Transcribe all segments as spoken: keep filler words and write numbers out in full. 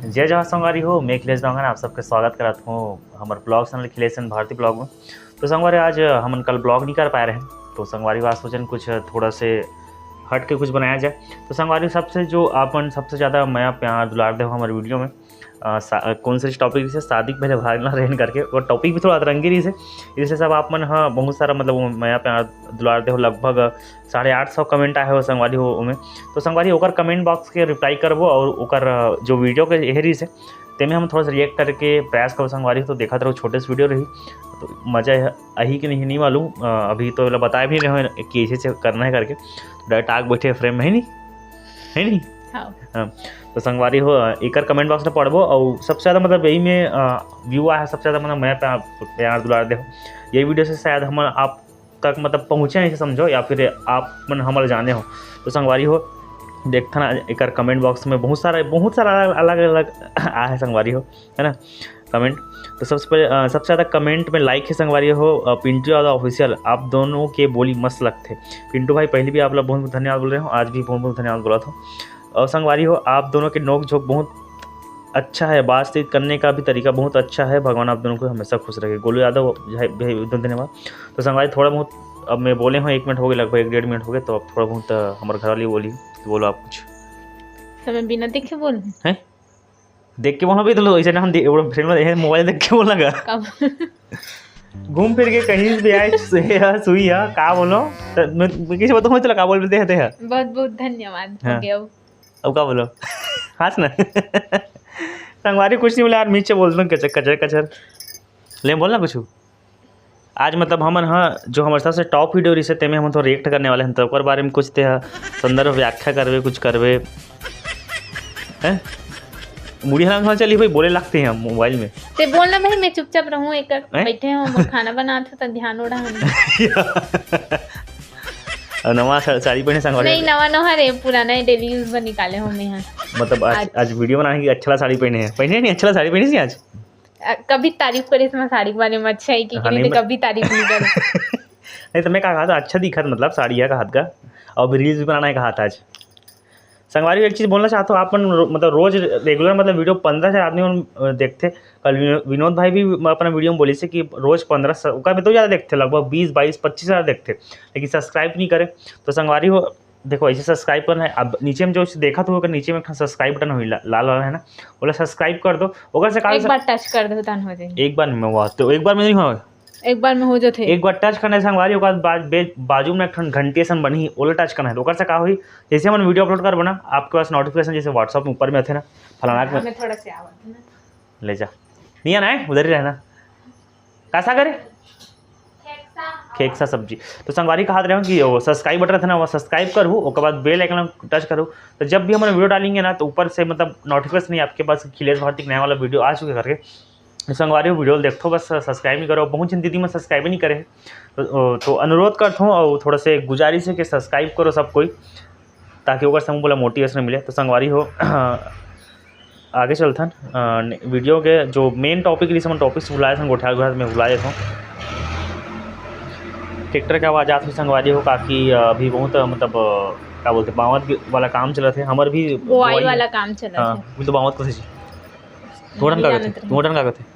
जय जोहार संगवारी हो, मैं अखिलेश दौंगन आप सबके स्वागत करत हूँ हमर ब्लॉग चैनल अखिलेश भारती ब्लॉग में। तो संगवारी, आज हमन कल ब्लॉग नहीं कर पाए रहे, तो संगवारी, आज सोचन कुछ थोड़ा से हट के कुछ बनाया जाए। तो संगवारी, सबसे जो आपन सबसे ज़्यादा मया प्यार दुलार दे हो हमारे वीडियो में, अ, सा-, कौन से टॉपिक से शादी के पहले भागना रहन करके, वो टॉपिक भी थोड़ा अतरंगी रही से, इसलिए सब आप मन ह बहुत सारा मतलब वो मया प्यार दुलार दे हो। लगभग साढ़े आठ सौ कमेंट आए हो संगवारी हो ओमे। तो संगवारी, ओकर कमेंट बॉक्स के रिप्लाई करबो और ओकर, अ, जो वीडियो के एहे रही से, तेमे हम थोड़ा सा रिएक्ट करके प्रयास करबो संगवारी हो। तो देखत रहो, छोटे से वीडियो रही, तो मजा आही कि नहीं, नहीं मालूम। अ, अभी तो एला बताए भी नहीं हो कि ऐसे, ऐसे करना है करके, तो डायरेक्ट आग बैठे फ्रेम में, है नहीं? है नहीं? हाँ। हाँ, तो संगवारी हो, अ, एकर कमेंट बॉक्स में पढ़बो और सबसे ज़्यादा मतलब यही में, अ, व्यू आया है, सबसे ज़्यादा मतलब मया प्यार, प्यार दुलार दे हो। ये वीडियो से शायद हम आप तक मतलब पहुँचे नहीं समझो, या फिर आप मन हमर जाने हो। तो संगवारी हो, देखथन आज एकर कमेंट बॉक्स में बहुत सारा, बहुत सारा अलग, अलग, अलग आया है संगवारी हो, है ना, कमेंट। तो सबसे पहले, अ, सबसे ज़्यादा कमेंट में लाइक है संगवारी हो, अ, पिंटू यादव ऑफिशियल, आप दोनों के बोली मस्त लगथे। पिंटू भाई, पहले भी आप लोग बहुत बहुत धन्यवाद बोल रहे हो, आज भी बहुत बहुत धन्यवाद बोलत हो। और संगवारी हो, आप दोनों के नोक झोंक बहुत अच्छा है, बातचीत करने का भी तरीका बहुत अच्छा है। भगवान आप दोनों को हमेशा खुश रखे। गोलू यादव भाई, भाई, बहुत धन्यवाद। तो संगवारी, थोड़ा बहुत अब मैं बोले हूँ, एक मिनट हो गए, लगभग एक डेढ़ मिनट हो गए, तो अब थोड़ा बहुत, अ, हमारे घर वाली बोली, तो बोलो आप कुछ। तो मैं बिना देखे बोलूँ? हैं? देख के बोलना भी तो लो, ऐसे ना हम दे-, वो फ्रेम में देखे, मोबाइल देख के बोलना का? कब? घूम फिर के कहीं भी आए, से या सुई या, का बोलो? तो मैं, मैं किसी बताऊँ, मैं तेला का बोल देते हैं, देख। बहुत बहुत धन्यवाद, हो हाँ। गया वो। अब का बोलो? हंस ना। संगवारी कुछ नहीं बोला यार, मीचे बोल दो, कचर, कचर, कचर। ले बोल ना कुछ। आज मतलब हमन ह, जो हमर सबसे टॉप वीडियो रहिसे, तेमे हमन थोड़ा रिएक्ट करने वाले हन, तो ओकर बारे में कुछ ते ह संदर्भ व्याख्या करबे, कुछ करबे, हैं? मुड़ी हलाना चली भाई, बोले लगते हैं मोबाइल में। ते बोल ना भाई, मैं चुपचाप रहूं, एक हैं? बैठे हूं, हम खाना बनात हो, तो ध्यान उड़ा हम। और नवा सा-, साड़ी पहने संगवारी। नहीं, नवा नवा रे, पुराना ही डेली यूज बर निकाले हो मैं यहाँ। मतलब आज, आज आज वीडियो बनाने की अच्छा साड़ी पहने हैं। पहने नहीं, अच्छा साड़ी पहने सी आज। अ, कभी तारीफ करे से मैं साड़ी के बारे में, अच्छा है कि हाँ, कि नहीं, नहीं, तो मैं कभी तारीफ नहीं करे। नहीं, तो मैं कहा था, अच्छा दिखत, मतलब, साड़ी है कहा था, और अभी रील्स भी बनाना है कहा था आज। संगवारी, एक चीज़ बोलना चाहता हूँ, आप मन रो-, मतलब, रोज रेगुलर, मतलब, वीडियो पन्द्रह हज़ार आदमी मन, अ, देखते। कल विनो-, विनोद भाई भी म-, अपना वीडियो में बोली से कि रोज पन्द्रह सौ, ओकर भी तो ज़्यादा देखते, लगभग बीस, बाईस, पच्चीस हज़ार देखते, लेकिन सब्सक्राइब नहीं करे। तो संगवारी हो, देखो, ऐसे सब्सक्राइब करना है। अब नीचे में जो देखा तो ओकर नीचे में एक ठन सब्सक्राइब बटन होई ला-, लाल वाला है ना, ओला सब्सक्राइब कर दो। ओकर से का एक बार टच कर दो, तन हो जाई। एक बार में हुआ, तो एक बार में नहीं हुआ। एक बार में हो जाथे। एक बार टच करना है संगवारी, ओकर बाद बे-, बाजू में एक ठन घंटी असन बनही, ओला टच करना है। तो ओकर से का होई, जैसे हमन वीडियो अपलोड करबो ना, आपके पास नोटिफिकेशन जैसे WhatsApp में ऊपर में आथे ना, फलाना के हमें थोड़ा से आवत है ना। ले जा, नहीं आना है, उधर ही रहना। का साग रे? खेकसा सब्जी। तो संगवारी कहत रहे हो कि वो सब्सक्राइब बटन है ना, वो सब्सक्राइब करू, ओकर बाद बेल आइकन टच करू। तो जब भी हम वीडियो डालेंगे ना, तो ऊपर से मतलब नोटिफिकेशन नहीं आपके पास, अखिलेश भारती के नया वाला वीडियो आ चुके करके। तो संगवारी, वीडियो देखो, बस सब्सक्राइब नहीं करो। बहुत जन दीदी मन सब्सक्राइब नहीं करे हैं। तो, तो अनुरोध करता हूँ और थोड़ा से गुजारिश है कि सब्सक्राइब करो सब कोई, ताकि ओकर समूह बोला मोटिवेशन मिले। तो संगवारी हो, आगे चलथन, अ, ने-, वीडियो के जो मेन टॉपिक रहिस, हमन टॉपिक से भुलाए हन, गोठियार गोठियार में भुला देथन। ट्रैक्टर के आवाज़ आत होही संगवारी हो, काकि, अ, अभी बहुत, अ, मतलब, अ, का बोलथे, बावत के, वाला काम चलत हे, हमर भी बोआई बोआई वाला काम चलत हाँ, हे। अभी तो बावत कथे जी। तोड़न नहीं का जानत कथे? रहे। तोड़न का कथे?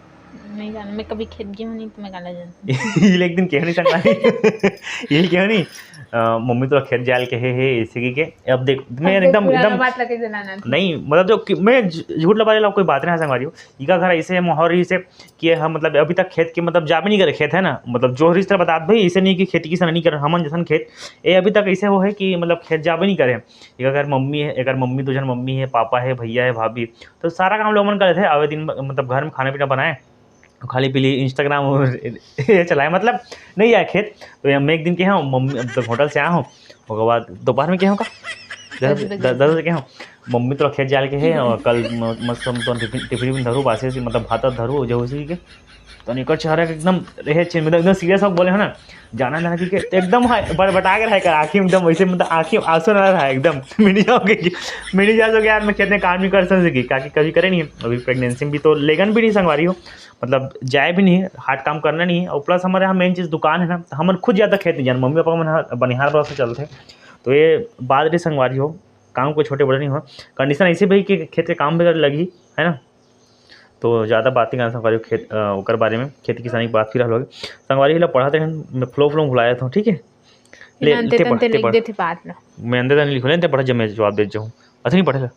नहीं जाना, मैं कभी खेत गई हूँ नहीं, तो मैं काला जानती। ये एक दिन कहे नहीं सकता। ये कहे नहीं, अ, मम्मी तो खेत जाल के हे, हे, इसी की के। अब देख, मैं अब देख, एकदम, पुराना एकदम बात लगे जनाना थी। नहीं, मतलब जो कि मैं झ-, झूठ लबारे ला कोई बात नहीं है संगवारी हो। इका घर ऐसे माहौल रहिस हे कि हम मतलब अभी तक खेत के मतलब जाबे नहीं करे, खेत है ना, मतलब जो रिश्ता बतात भाई, ऐसे नहीं कि खेती किसान नहीं करे, हमन जैसन खेत, ये अभी तक ऐसे हो है कि मतलब खेत जाबे नहीं करे। एक अगर मम्मी है, अगर मम्मी, दो जन मम्मी है, पापा है, भैया है, भाभी, तो सारा काम लोग मन कर लेते हैं। आवे दिन मतलब घर में खाना पीना बनाए, खाली पीली Instagram और ये चलाए, मतलब नहीं जाए खेत। तो मैं एक दिन के हूँ, मम्मी मतलब होटल से आया हूँ, ओकर बाद दोपहर में के हूँ का दस दस बजे। दस बजे के हूँ, मम्मी तो खेत जाल के है और कल म-, मस्त हम तो टिफिन, टिफिन में धरू, बासी से मतलब भात धरू जो उसी के। तो निकर चेहरा के एकदम रहे छे, मतलब एकदम सीरियस होके बोले हो ना, जाना जाना की के एकदम है, बट बटा के रहे कर आँखी में एकदम वैसे, मतलब आँखी में आंसू ना रहा एकदम। मिनी जाओगे कि मिनी जा सके यार, मैं खेत में काम नहीं कर सकी, काकि कभी करे नहीं, अभी प्रेगनेंसी में भी तो लेगन भी नहीं संगवारी हो, मतलब जाए भी नहीं, हार्ड काम करना नहीं है। और प्लस हमारे यहाँ मेन चीज़ दुकान है ना, तो हमन खुद ज़्यादा खेत नहीं जान, मम्मी पापा मन ह-, बनिहार भरोसे चलते। तो ये बात रही संगवारी हो, काम कोई छोटे बड़े नहीं हो, कंडीशन ऐसे भी कि खेत के काम भी करे लगी, है ना? तो ज़्यादा बात नहीं करना संगवारी, खेत, अ, ओकर बारे में, खेती किसानी की बात फिर हल होगे। संगवारी, ला पढ़त रहन, मैं flow flow भुलाया था, ठीक है? ले, अंते तंते लिख देथे बात ला। मैं अंते तंते लिखो, ले, अंते पढ़, जब मैं जवाब दे जाऊँ। अच्छा, नहीं पढ़ेगा।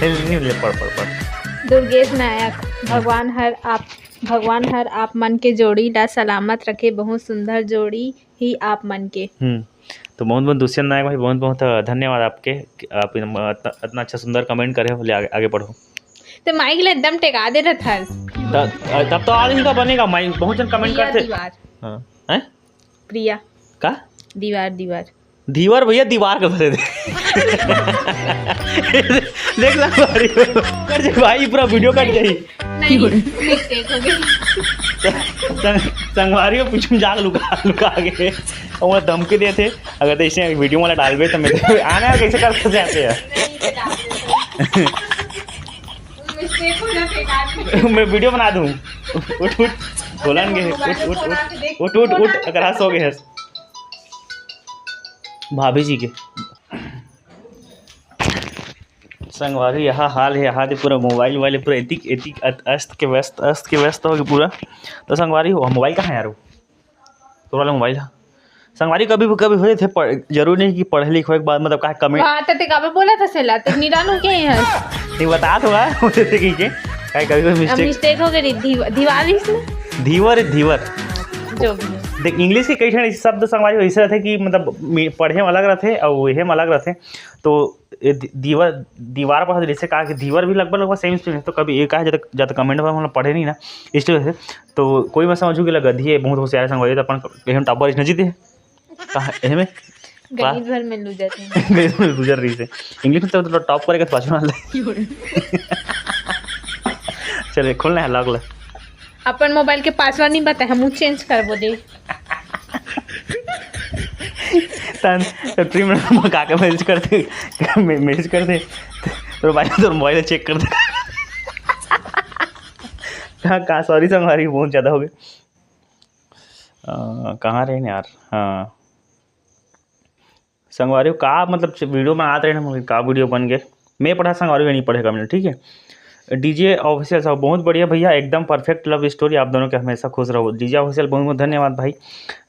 ले, ले, ले, पढ़, पढ़, पढ़। दुर्गेश नायक, भगवान हर आप, भगवान हर आप मन के जोड़ी ला सलामत रखे। बहुत सुंदर जोड़ी ही आप मन के। हम्म, तो बहुत बहुत दुष्यंत नायक भाई, बहुत बहुत, अ, धन्यवाद आपके कि आप इन-, अ, इतना, इतना अच्छा सुंदर comment करे हो। ले, आगे, आगे पढ़ो। तो माइक ले एकदम टेका दे रहा था। त-, अ, तब तो आज ही का बनेगा माइक, बहुत जन comment प्रिया करते। दीवार। हाँ, हैं? प्रिया। का? दीवार, दीवार। धीवर भैया, दीवार कर दे। देख ला, भाई, कर दे भाई, पूरा video कट जाई। नहीं, mistake हो गई। संग-, संगवारी हो, पीछू में जाके लुका, लुका के। और वो धमकी देथे, अगर तो इसे video वाला डालबे तो मैं आना यार, कैसे कर सकते हैं यार? Mistake हो जाथे, काट दे। मैं video बना दूँ। उठ, उठ, बोलन गे, उठ, उठ, उठ, उठ, उठ, उठ, अगर हंस हो गए हंस। भाभी जी के संगवारी, यहाँ हाल है, यहाँ दे पूरा mobile वाले पूरा एतिक, एतिक अत-, अस्त के व्यस्त, अस्त के व्यस्त हो गए पूरा। तो संगवारी हो, mobile कहाँ है यार? वो तोर वाला mobile है। संगवारी, कभी भी, कभी हो जाथे, पढ़-, जरूरी नहीं कि पढ़े लिखे के बाद, मतलब, काहे comment हाँ, तो ते काबर बोला था सेला? ते निरालू के ही है। नहीं, बता तो रहा, मुझे से कही के, काहे कभी कोई अब mistake। Mistake हो गई, धी-, धीवार इसमें? धीवर, धीवर। जो भी है। देख, English के कई ठन शब्द संगवारी हो, ऐसे रहते कि, मतलब, मी-, पढ़े में अलग रहते और वहे में अलग रहते। तो ये दि-, दीवर, दीवार पर जैसे कहा कि धीवर भी लगभग, लगभग same spelling है। तो कभी ये कहा जाता, जाता comment पर, मतलब, पढ़े नहीं ना, इस वजह से। तो कोई मैं समझू कि लगा, "धी, ये बहुत होशियार है संगवारी, तो अपन एहम topper इसने जीते।" कहा, एहमे? गणित भर में loser थे। गणित में loser रही से। English में तो, तो top करेगा, तो पाछू वाला। चले, खोलना है, lock ले। अपन mobile के password नहीं पता है, हम change करबो दे। तन, तो ट्रिम में काका message कर दे, मे-, message कर दे, तो भाई, तो mobile check कर दे। कहाँ, कहाँ, sorry संगवारी, बहुत ज़्यादा हो गए। अ, कहाँ रहे यार? हाँ। संगवारी हो, का मतलब च-, video बनात रहे ना, मगर का video बन गए? मैं पढ़ा संगवारी हो, नहीं पढ़े comment, ठीक है? DJ Official साहब, बहुत बढ़िया भैया, एकदम perfect love story, आप दोनों के हमेशा खुश रहो। DJ Official, बहुत बहुत धन्यवाद भाई।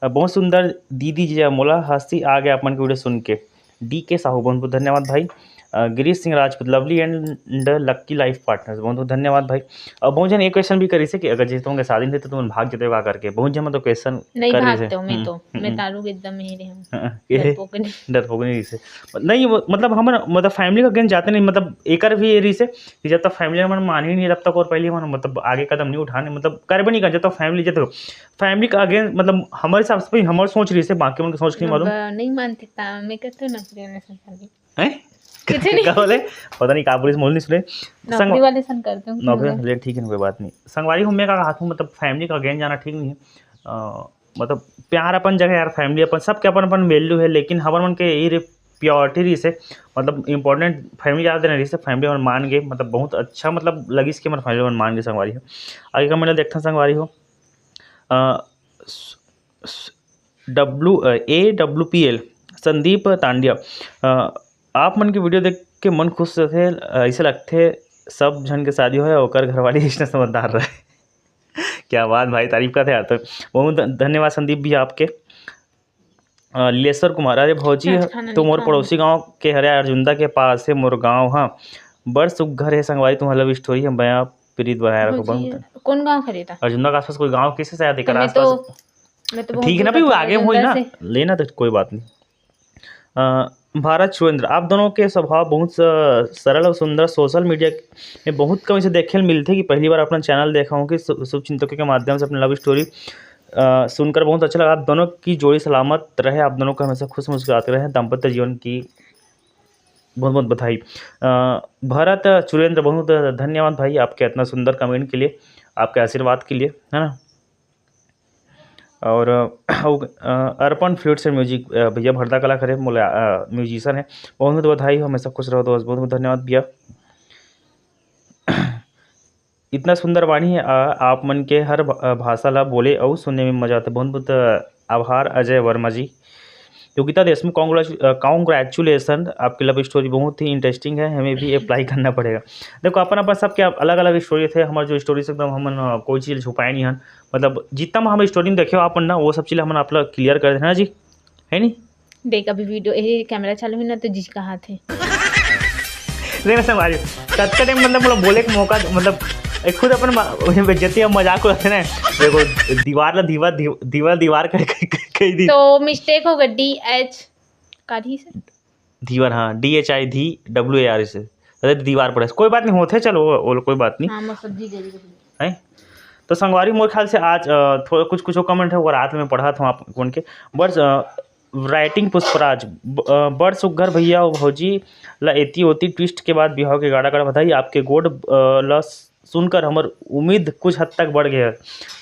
अ, बहुत सुंदर दीदी जी, मोला हंसी आ गया अपन के video सुन के। DK साहू, बहुत बहुत धन्यवाद भाई। अ, Girish Singh Rajput, lovely and lucky life partners, बहुत बहुत धन्यवाद भाई। और बहुत जन ये question भी करिस हे कि अगर जैसे तुमके शादी नहीं तो तुम भाग जाते का करके, बहुत जन मतलब question नहीं करिस हे। भागते हो, मैं हम्म, तो, हम्म, मैं हम्म। तारू के एकदम यही रहे हूँ। हाँ, ये डरपोकनी। डरपोकनी से। नहीं, वो, मतलब, हमन, मतलब, family का against जाते नहीं, मतलब, एकर भी ये रहिस हे कि जब तक family हमन माने ही नहीं, तब तक और पहले हमन, मतलब, आगे कदम नहीं उठाने, मतलब, करबे नहीं कर, जब तक family, जब तक family का against, मतलब, हमारे हिसाब से भी हमारे सोच रहिस हे, बाकी मन के सोच नहीं मालूम। अब नहीं मानती ता, मैं कहते ना प्रिया ने समझा दी। हैं? किसी नहीं। का बोले? पता नहीं का बोलिस, मोल नहीं सुने। नौकरी संग-, वाले सन करते हो, नौकरी क्यों? वाले, ठीक है, कोई बात नहीं। संगवारी हो, मैं का कहा था, मतलब, family का against जाना ठीक नहीं है। अ, मतलब, प्यार अपन जगह यार, family अपन, सबके अपन अपन value है, लेकिन हमर मन के ये रे purity रहिस हे, मतलब, important family ज़्यादा देना रहिस हे, family मन मान गए, मतलब, बहुत अच्छा, मतलब, लगिस कि हमर family मन मान गए संगवारी हो। आगे comment देखते हैं संगवारी हो। अ, स-, स-, W, uh, A W P L, Sandeep तांड्या, अ, आप मन के video देख के मन खुश रहिथे, अइसे लगथे सब झन के शादी होय, ओकर घरवाली अइसने समझदार रहे। क्या बात भाई, तारीफ करथे यार। तो बहुत ध-, धन्यवाद संदीप भैया आपके। अ, लीलेश्वर कुमार, अरे भौजी, आज खाना तो नहीं मोर खाऊंगी। पड़ोसी गांव के हरे, अर्जुंदा के पास हे मोर गांव, हाँ, बड़ सुग्घर हे संगवारी, तुम्हार love story हे, बया प्रीत बनाए रखो, भौजी, बहुत। कौन गांव खरीदा? अर्जुंदा के आसपास कोई गांव किसे शायद एकर तो मैं आसपास। तो मैं तो बहुत ठीक है ना दूर भाई, वो तक आगे में होई ना, अर्जुंदा से। लेना तो कोई बात नहीं। अ, भारत सुरेंद्र, आप दोनों के स्वभाव बहुत स-, सरल और सुंदर। Social media में बहुत कम इसे देखे ल मिलथे कि पहली बार अपना channel देखा हूँ कि शु-, शुभचिंतकों के माध्यम से अपनी love story, अ, सुनकर बहुत अच्छा लगा। आप दोनों की जोड़ी सलामत रहे, आप दोनों को हमेशा खुश मुस्कुराते रहे, दाम्पत्य जीवन की बहुत बहुत बधाई। अ, भरत सुरेंद्र, बहुत धन्यवाद भाई आपके इतना सुंदर comment के लिए, आपके आशीर्वाद के लिए, है ना। और, अ, अउ, अ, अर्पण Flutes and Music, अ, भैया भरदा कला करे, मोला, अ, musician है। बहुत बहुत बधाई हो, हमेशा खुश रहो दोस्त, बहुत बहुत धन्यवाद भैया। इतना सुंदर वाणी है, अ, आप मन के हर भ-, अ, भाषा ला बोले अउ सुनने में मजा आथे। बहुत बहुत, अ, आभार अजय वर्मा जी। योगिता देशमुख, congratulation, आपकी लव स्टोरी बहुत ही इंटरेस्टिंग है, हमें भी अप्लाई करना पड़ेगा। देखो, अपन अपन सबके अलग अलग स्टोरी थे। हमारे जो स्टोरी से एकदम हमन कोई चीज़ छुपाए नहीं हन, मतलब जितना हम स्टोरी में देखे अपन ना, वो सब चीज़ हमन आप लोग क्लियर कर देना जी, है नहीं? देख, अभी वीडियो, ये कैमरा चालू है ना, तो जी कहा थे। देख ना संगवारी, कतका टाइम मतलब मोला बोले के मौका, मतलब एक खुद अपन बेइज्जती और मजाक हो जाते ना। देखो, दीवार ला दीवार दीवार दीवार कर कह दी। तो मिस्टेक होगा, डी एच का धी से। दीवार, हाँ, डी एच आई धी डब्ल्यू ए आर से। अरे दीवार पड़े, कोई बात नहीं होते, चलो वो कोई बात नहीं। हाँ, मैं सब्जी दे दी। है तो संगवारी, मोर ख्याल से आज थोड़ा कुछ कुछ कमेंट है, वो रात में पढ़ा था आप कौन के। बड़ राइटिंग पुष्पराज, बड़ सुग्घर भैया और भौजी ला एती ओती ट्विस्ट के बाद बिहाव के गाड़ा गाड़ा बधाई। आपके गोड ला सुनकर हमर उम्मीद कुछ हद तक बढ़ गया।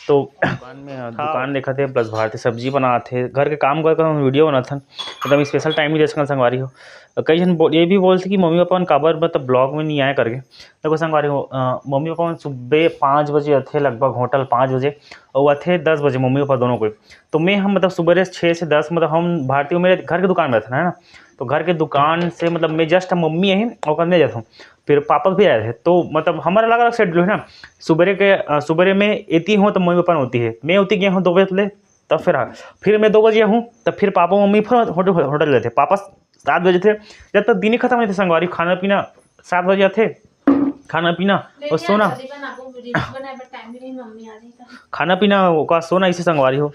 तो दुकान में, हाँ, दुकान देखा थे, प्लस भारतीय सब्जी बना थे, घर के काम कर हम वीडियो बना था, एकदम स्पेशल टाइम ही दे सकन संगवारी हो। कई जन ये भी बोलते कि मम्मी पापा मन काबर मतलब ब्लॉग में नहीं आए करके। देखो संगवारी हो, मम्मी पापा मन सुबह पाँच बजे आते लगभग, होटल पाँच बजे, और आते दस बजे मम्मी पापा दोनों कोई। तो मैं हम मतलब सुबह छः से दस, मतलब हम भारतीय, मेरे घर के दुकान में रहते ना, है ना, तो घर के दुकान से मतलब मैं जस्ट मम्मी यही और मैं जाता हूँ, फिर पापा भी आए थे। तो मतलब हमारा अलग अलग शेड्यूल है ना, सुबह के सुबह में एती हूँ तो मम्मी पापा होती है, मैं होती गया हूँ दो बजे ले, तब फिर हाँ, फिर मैं दो बजे हूँ, तब फिर पापा मम्मी फिर होटल होटल लेते, पापा सात बजे थे, जब तक दिन ही खत्म नहीं थे संगवारी, खाना पीना सात बजे आते, खाना पीना और सोना। खाना पीना का सोना इसे संगवारी हो।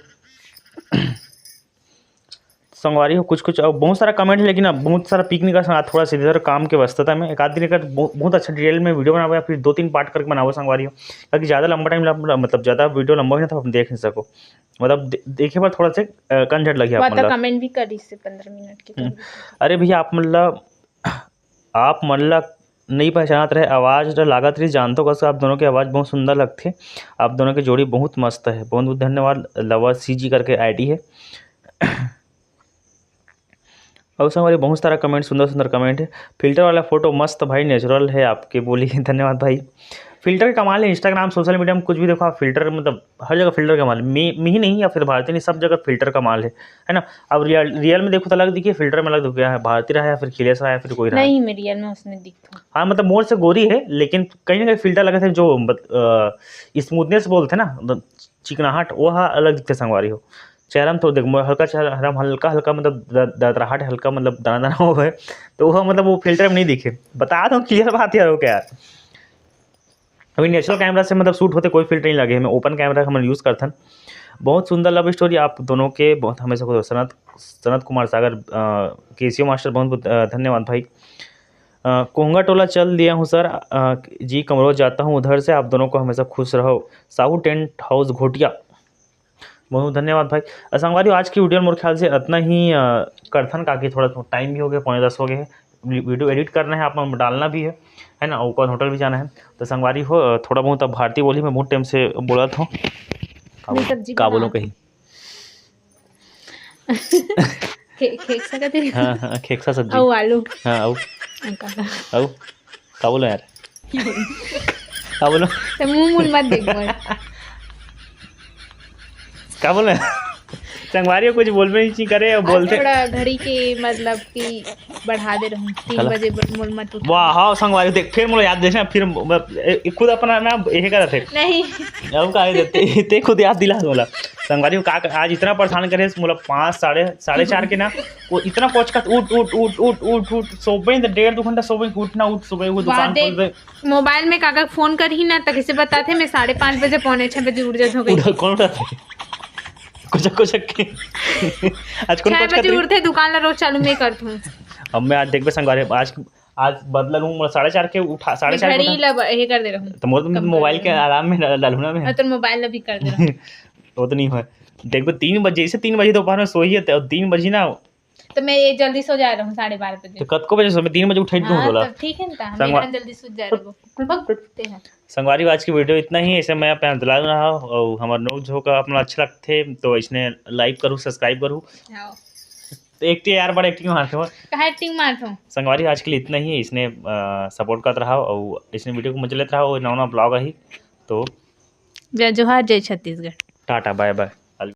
संगवारी हो कुछ कुछ, अब बहुत सारा कमेंट है, लेकिन अब बहुत सारा पिक नहीं कर सकता, थोड़ा सा इधर काम के व्यस्तता में एक आध दिन का बहुत अच्छा डिटेल में वीडियो बनावा या फिर दो तीन पार्ट करके बनावा संगवारी हो, ताकि ज़्यादा लंबा टाइम मतलब ज़्यादा वीडियो लंबा हो जाए तो हम देख नहीं सको, मतलब देखे पर थोड़ा से कंझट लगे आप। कमेंट भी कर इससे पंद्रह मिनट के। अरे भैया आप मतलब आप मन ला नहीं पहचानत रहे, आवाज़ ला लागत रही, जानतो कस आप दोनों के आवाज़ बहुत सुंदर लगथे, आप दोनों के जोड़ी बहुत मस्त है। बहुत बहुत धन्यवाद, लवर सी जी करके आई डी है। और संगवारी बहुत सारा कमेंट, सुंदर सुंदर कमेंट है। फिल्टर वाला फोटो मस्त भाई, नेचुरल है आपके बोली। धन्यवाद भाई। फिल्टर का कमाल है, इंस्टाग्राम सोशल मीडिया में कुछ भी देखो आप, फिल्टर मतलब हर जगह फिल्टर का कमाल है। मी मी ही नहीं या फिर भारतीय नहीं, सब जगह फिल्टर का कमाल है, है ना। अब रियल रियल में देखो तो अलग दिखिए, फिल्टर में अलग दिखो, क्या है भारतीय रहा या फिर खिलेश रहा या फिर कोई रहा। नहीं, मैं रियल में उसने दिखता। हाँ मतलब मोर से गोरी है, लेकिन कहीं ना कहीं फिल्टर लगे थे जो स्मूथनेस बोलते ना, चिकनाहट, वो हा अलग दिखते संगवारी हो। चेहरा में तो देख हल्का चेहरा हल्का हल्का मतलब दरदराहट हल्का मतलब दाना दाना हो गए, तो वह मतलब वो फिल्टर में नहीं दिखे। बता दो क्लियर बात यार, हो क्या यार। अभी नेचुरल कैमरा से मतलब शूट होते कोई फिल्टर नहीं लगे, हमें ओपन कैमरा हम यूज़ करथन। बहुत सुंदर लव स्टोरी आप दोनों के, बहुत हमेशा को सनत सनत कुमार सागर केसीओ मास्टर बहुत बहुत धन्यवाद भाई। कोहंगा टोला चल दिया हूँ सर जी, कमरोज जाता हूँ उधर से, आप दोनों को हमेशा खुश रहो। साहू टेंट हाउस घोटिया, बहुत धन्यवाद भाई। संगवारी आज की वीडियो मोर ख्याल से इतना ही करथन, काकि थोड़ा टाइम भी हो गया, पौने दस हो गए है। वीडियो एडिट करना है, आप डालना भी है, है ना, ऊपर होटल भी जाना है। तो संगवारी हो थोड़ा बहुत अब भारतीय बोली में बहुत टाइम से बोला था, का बोलो कहीं खेक सकत है। हाँ हाँ, खेकसा सब्जी। अउ आलू। हाँ अउ। अउ का बोलो यार? का बोलो? तो मुंह मुंह मत देख बोल। का बोले? संगवारी कुछ बोलबे नहीं करे और बोलते। थोड़ा घड़ी के मतलब कि बढ़ा दे रहूं, तीन बजे मोल मत उठ। वाह, हाँ संगवारी देख, फिर मोला याद देना, फिर खुद अपना ना यही करत है। नहीं। अब का देते, ते खुद याद दिला मोला। संगवारी का आज इतना परेशान करे मोला, पाँच साढ़े साढ़े चार के ना, वो इतना कोचकत उठ उठ उठ उठ उठ उठ सोबे डेढ़ दो घंटा सोबे, उठना उठ सोबे वो दुकान खोलबे। मोबाइल में काका फोन करही ना, त कइसे बताथे, मैं साढ़े पाँच बजे, पौने छह बजे उठ जात हो गई। उठ, कौन उठाथे? कुछ, कुछ के। आज कौन छह बजे उठथे, दुकान ला रोज चालू मैं करथूं। अब मैं आज देखबे संगवारी, आज, आज बदला लूं, मैं साढ़े चार के उठा, साढ़े चार के घड़ी उठा। ला ब-, ये कर दे रहूं। तो मोर तो कम कर मोबाइल के दे रहूं। अलार्म में डा-, डालू ना मैं। और तेरे मोबाइल ला भी कर दे रहूं। वो तो नहीं है। देखबे तीन बजे, जैसे तीन बजे दोपहर में सोई है, तो तीन बजे ना तो मैं ये जल्दी सो जा रहा हूँ साढ़े बारह बजे। तो कतको बजे सो? मैं तीन बजे उठा दूँ हाँ, तोला। तब ठीक है ना, हम संगवा- इतना जल्दी सो जा रहे हो। भग, भग, ते हैं। संगवारी, आज की वीडियो इतना ही। ऐसे मैं अपने दिला रहा हूँ और हमारे नोक झोंक अपना अच्छा लगते तो इसने लाइक करूँ, सब्सक्राइब करूँ। हाँ। तो एक यार बड़ा एक्टिंग मारते हो। कहाँ एक्टिंग मारते हो? संगवारी, आज के लिए इतना ही। इसने सपोर्ट करत रहा और इसने वीडियो को मजा लेत रहा और नवा नवा ब्लॉग आई तो जय जोहार, जय छत्तीसगढ़। टाटा, बाय बाय।